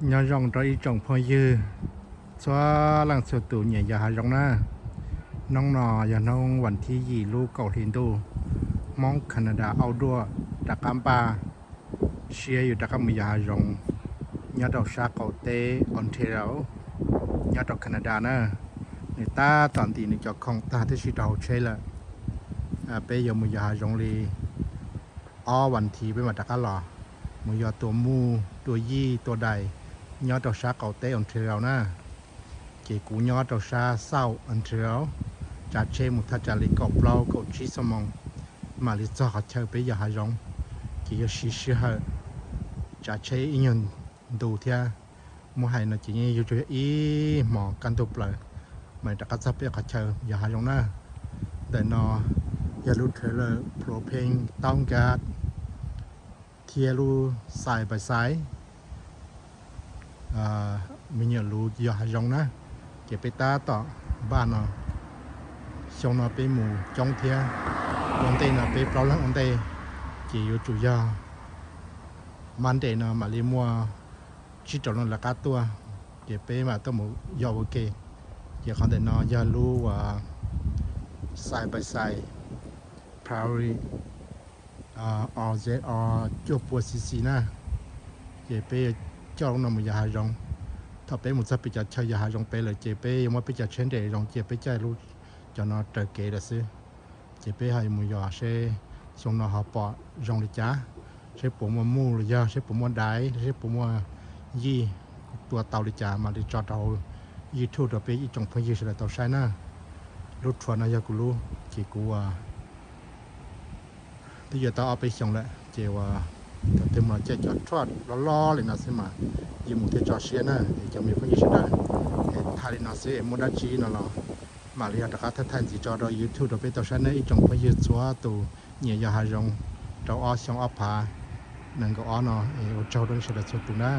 Nyob zoo rau ib tsoom phooj ywg txhua leej txhua tus nyiam yos hav zoov na. Hnub no yog hnub vas thib yim lub kaum hli ntuj, Hmoob Canada auj duaj rov qab npaj siab yuav rov qab mus yos hav zoov nyob rau sab qaum teb Ontario, nyob rau Canada na. Nws tab tom ntim nws cov khoom tag tib si rau hauv tsheb lawm. Peb yuav mus yos hav zoov li ob vas thiv peb mam rov qab los, mus yos tua muj tua yij tua dais nyob rau sab qaum teb Ontario na. Ces kuv nyob rau sab South Ontario, tsav tsheb mus thaj tsam li kaum plaub kaum tsib xuab moos mam li txog qhov chaw peb yos hav zoov. Ces yuav siv sij hawm tsav tsheb ib nyuag ntu thiab. Muab hais no ces yeej yuav tsum yog ib hmos kaj ntug plaws mam li rov qab txog peb qhov chaw yos hav zoov na. Ntawm no yog lub trailer propane taub nkab thiab lub side by side me nyuam lus yos hav zoov na. Ces peb tab tom npaj no, xyoo no peb mus coob thiab, ua ntej no peb plaub leeg ua ntej, ces yuav tsum yog Monday no mam li muaj tsib rau leej lawv qab tuaj, ces peb mam tuaj mus yos ua ke. Ces qhov ntawm no yog lub uas side by side Prairie R Z R cuaj pua cc na. Ces peb yuav coj lub no mus yos hav zoov. Thaum peb mus txog peb cov chaw yos hav zoov peb lawm ces peb yuav muab peb cov tsheb nres zoo cia peb caij lub cov no raws kev lawm xwb. Ces peb ho mus yos seb xyoo no ho pom zoo li cas, seb puas muaj muj los yog seb puas muaj dais, seb puas muaj yij, tua tau li cas mam li tso rau YouTube rau peb ib tsoom phooj ywg sawv daws tau saib na. Lub truck no yog kuv lub, ces kuv twb yuav tau ob peb xyoos lawm ces uas thaum twg mus los caij cov truck loj loj li no xwb mas yeej mus thiaj tso siab na es cov me phooj ywg sawv daws. Es thaij li no xwb es muaj dab tsi no los mam li ho rov qab thaij thaij ntxiv tso rau YouTube rau peb tau saib na ib tsoom phooj ywg txhua tus nyiam yos hav zoov rau ob xyoo ob phav nees nkaum ob no es ua tsaug rau nej sawv daws txhua tus na.